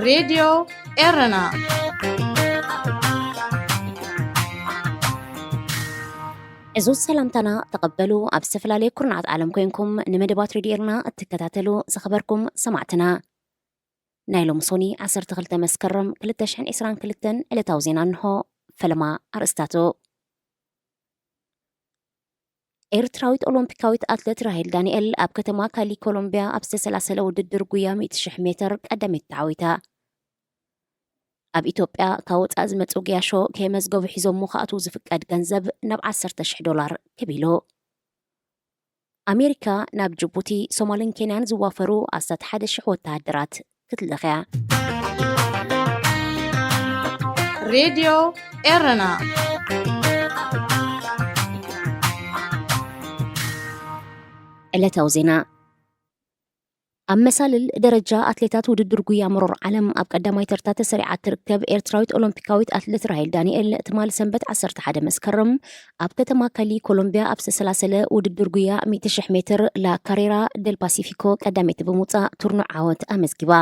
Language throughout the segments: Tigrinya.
ሬድዮ ኤረና። ዕዙዝ ሰላምታና ተቐበሉ። ኣብ ዝተፈላለየ ኩርናዓት ዓለም ኮይንኩም ንመደባት ሬድዮ ኤረና እትከታተሉ ዝኸበርኩም ሰማዕትና፣ ናይ ሎሚ ሶኒ ዓሰርተ ክልተ መስከረም ክልተ ሽሕን ዕስራን ክልተን ዕለታዊ ዜና እንሆ። ፈለማ ኣርእስታቱ። ኤርትራዊት ኦሎምፒካዊት ኣትለት ራሄል ዳንኤል ኣብ ከተማ ካሊ ኮሎምቢያ ኣብ ዝተሰላሰለ ውድድር ጉያ ሚእቲ ሽሕ ሜትር ቀዳመይቲ ተዓዊታ። ኣብ ኢትዮጵያ ካብ ወጻኢ ዝመጹ ገያሾ ከየመዝገቡ ሒዞሞ ክኣትዉ ዝፍቀድ ገንዘብ ናብ ዓሰርተ ሽሕ ዶላር ክብ ኢሉ። ኣሜሪካ ናብ ጅቡቲ፣ ሶማልን ኬንያን ዝዋፈሩ ኣስታት ሓደ ሽሕ ወተሃደራት ክትልእኽ እያ። ሬድዮ ኤረና። ዕለታዊ ዜና። ኣብ መሳልል ደረጃ ኣትሌታት ውድድር ጉያ መሮር ዓለም ኣብ ቀዳማይ ተርታ ተሰሪዓ እትርከብ ኤርትራዊት ኦሎምፒካዊት ኣትሌት ራሄል ዳንኤል ትማሊ ሰንበት ዓሰርተ ሓደ መስከረም ኣብ ከተማ ካሊ ኮሎምቢያ ኣብ ዝተሰላሰለ ውድድር ጉያ ሚእቲ ሽሕ ሜትር ላ ካሬራ ደል ፓሲፊኮ ቀዳመይቲ ብምውጻእ ትርኑዕ ዓወት ኣመዝጊባ።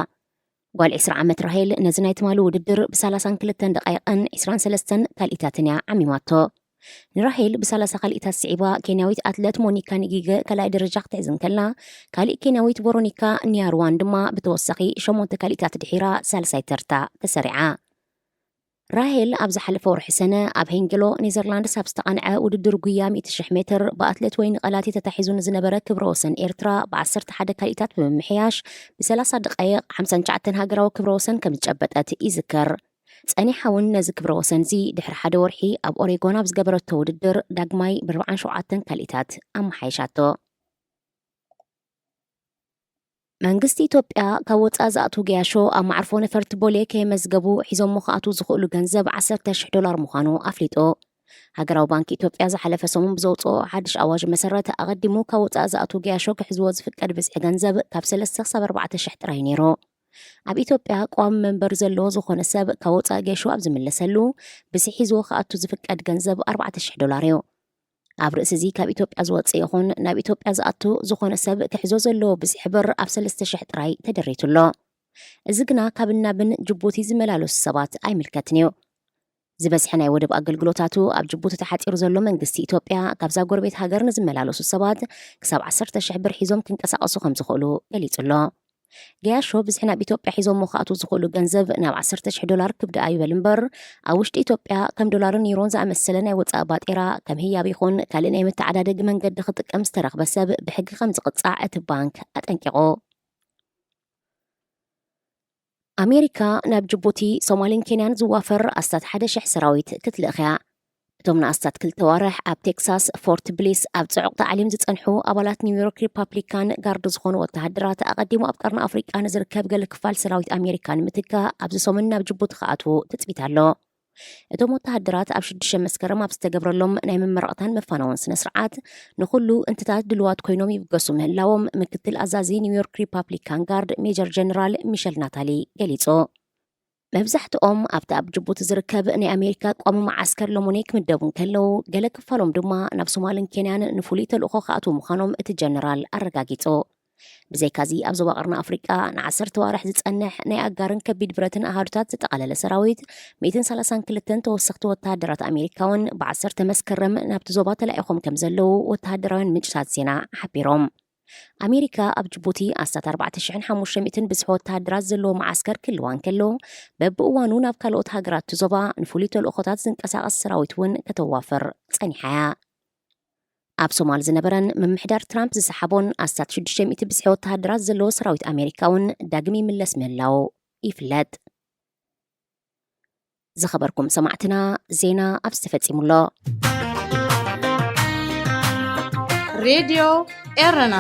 ጓል ዕስራ ዓመት ራሄል ነዚ ናይ ትማሊ ውድድር ብ ሰላሳን ክልተን ደቃይቕን ዕስራን ሰለስተን ካልኢታትን እያ ዓሚማቶ። ንራሄል ብ ሰላሳ ካልኢታት ስዒባ ኬንያዊት ኣትለት ሞኒካ ኒጊገ ካልኣይ ደረጃ ክትሕዝ እንከላ፣ ካሊእ ኬንያዊት ቨሮኒካ ኒያርዋን ድማ ብተወሳኺ ሸሞንተ ካልኢታት ድሒራ ሳልሳይ ተርታ ተሰሪዓ። ራሄል ኣብ ዝሓለፈ ወርሒ ሰነ ኣብ ሄንገሎ ኔዘርላንድስ ኣብ ዝተቓንዐ ውድድር ጉያ ሚእቲ ሽሕ ሜትር ብኣትሌት ወይኒ ቐላቲ ተታሒዙ ንዝነበረ ክብረ ወሰን ኤርትራ ብ ዓሰርተ ሓደ ካልኢታት ብምምሕያሽ ብ ሰላሳ ደቃይቕ ሓምሳን ትሽዓተን ሃገራዊ ክብረ ወሰን ከም ዝጨበጠት ይዝከር። ጸኒሓ እውን ነዚ ክብረ ወሰንዚ ድሕሪ ሓደ ወርሒ ኣብ ኦሬጎን ኣብ ዝገበረቶ ውድድር ዳግማይ ብ ኣርባዓን ሸውዓተን ካልኢታት ኣመሓይሻቶ። መንግስቲ ኢትዮጵያ ካብ ወጻኢ ዝኣትዉ ገያሾ ኣብ መዓርፎ ነፈርቲ ቦሌ ከየመዝገቡ ሒዞሞ ክኣትዉ ዝኽእሉ ገንዘብ ዓሰርተ ሽሕ ዶላር ምዃኑ ኣፍሊጡ። ሃገራዊ ባንክ ኢትዮጵያ ዝሓለፈ ሰሙን ብዘውጽኦ ሓድሽ ኣዋጅ መሰረት፣ ኣቐዲሙ ካብ ወጻኢ ዝኣትዉ ገያሾ ክሕዝዎ ዝፍቀድ ብዝሒ ገንዘብ ካብ ሰለስተ ክሳብ ኣርባዕተ ሽሕ ጥራይ ነይሩ። ኣብ ኢትዮጵያ ቀዋሚ መንበሪ ዘለዎ ዝኾነ ሰብ ካብ ወጻኢ ገያሾ ኣብ ዝምለሰሉ፣ ብዝሒ ሒዝዎ ክኣቱ ዝፍቀድ ገንዘብ ኣርባዕተ ሽሕ ዶላር እዩ። ኣብ ርእሲ እዚ፣ ካብ ኢትዮጵያ ዝወጽእ ይኹን ናብ ኢትዮጵያ ዝኣቱ ዝኾነ ሰብ ክሕዞ ዘለዎ ብዝሒ ብር ኣብ ሰለስተ ሽሕ ጥራይ ተደሪቱ ኣሎ። እዚ ግና ካብን ናብን ጅቡቲ ዝመላለሱ ሰባት ኣይምልከትን እዩ። ዝበዝሐ ናይ ወደብ ኣገልግሎታቱ ኣብ ጅቡቲ ተሓጺሩ ዘሎ መንግስቲ ኢትዮጵያ፣ ካብዛ ጎረቤት ሃገር ንዝመላለሱ ሰባት ክሳብ ዓሰርተ ሽሕ ብር ሒዞም ክንቀሳቐሱ ከም ዝኽእሉ ገሊጹ ኣሎ። ገያሾ ብዝሒ ናብ ኢትዮጵያ ሒዞሞ ክኣትዉ ዝኽእሉ ገንዘብ ናብ ዓሰርተ ሽሕ ዶላር ክብ ደኣ ይበል እምበር፣ ኣብ ውሽጢ ኢትዮጵያ ከም ዶላርን ዩሮን ዝኣመሰለ ናይ ወጻኢ ባጤራ ከም ህያብ ይኹን ካልእ ናይ መተዓዳደጊ መንገዲ ክጥቀም ዝተረኽበ ሰብ ብሕጊ ከም ዝቕጻዕ እቲ ባንክ ኣጠንቂቑ። ኣሜሪካ ናብ ጅቡቲ፣ ሶማልን ኬንያን ዝዋፈር ኣስታት ሓደ ሽሕ ሰራዊት ክትልእኽ እያ። እቶም ንኣስታት ክልተ ዋርሕ ኣብ ቴክሳስ ፎርት ብሊስ ኣብ ጽዑቕ ታዕሊም ዝጸንሑ ኣባላት ኒውዮርክ ሪፓብሊካን ጋርድ ዝኾኑ ወተሃደራት፣ ኣቐዲሙ ኣብ ቀርኒ ኣፍሪቃ ንዝርከብ ገለ ክፋል ሰራዊት ኣሜሪካ ንምትካእ ኣብዚ ሰሙን ናብ ጅቡቲ ክኣትዉ ትጽቢት ኣሎ። እቶም ወተሃደራት ኣብ ሽዱሽተ መስከረም ኣብ ዝተገብረሎም ናይ መመረቕታን መፋነውን ስነ ስርዓት፣ ንኹሉ እንትታት ድልዋት ኮይኖም ይብገሱ ምህላዎም ምክትል ኣዛዚ ኒውዮርክ ሪፓብሊካን ጋርድ ሜጀር ጀነራል ሚሸል ናታሊ ገሊጹ። መብዛሕትኦም ኣብቲ ኣብ ጅቡቲ ዝርከብ ናይ ኣሜሪካ ቋሚ መዓስከር ሎሞኔ ክምደቡ እንከለዉ፣ ገለ ክፋሎም ድማ ናብ ሶማልን ኬንያን ንፍሉይ ተልእኾ ክኣትዉ ምዃኖም እቲ ጀነራል ኣረጋጊጹ። ብዘይካዚ፣ ኣብ ዞባ ቀርኒ ኣፍሪቃ ንዓሰርተ ዋርሕ ዝጸንሕ ናይ ኣጋርን ከቢድ ብረትን ኣሃዱታት ዘጠቓለለ ሰራዊት፣ ሚእትን ሰላሳን ክልተን ተወሰኽቲ ወተሃደራት ኣሜሪካ እውን ብዓሰርተ መስከረም ናብቲ ዞባ ተላኢኾም ከም ዘለዉ ወተሃደራውያን ምንጭታት ዜና ሓቢሮም። ኣሜሪካ ኣብ ጅቡቲ ኣስታት ኣርባዕተ ሽሕን ሓሙሽተ ሚእትን ብዝሒ ወተሃደራት ዘለዎ መዓስከር ክህልዋ እንከሎ፣ በብእዋኑ ናብ ካልኦት ሃገራት እቲ ዞባ ንፍሉይ ተልእኾታት ዝንቀሳቐስ ሰራዊት እውን ከተዋፍር ጸኒሓ እያ። ኣብ ሶማል ዝነበረን ምምሕዳር ትራምፕ ዝሰሓቦን ኣስታት ሽዱሽተ ሚእቲ ብዝሒ ወተሃደራት ዘለዎ ሰራዊት ኣሜሪካ እውን ዳግም ይምለስ ምህላው ይፍለጥ። ዝኸበርኩም ሰማዕትና፣ ዜና ኣብዚ ተፈጺሙ ኣሎ። ሬድዮ ኤረና።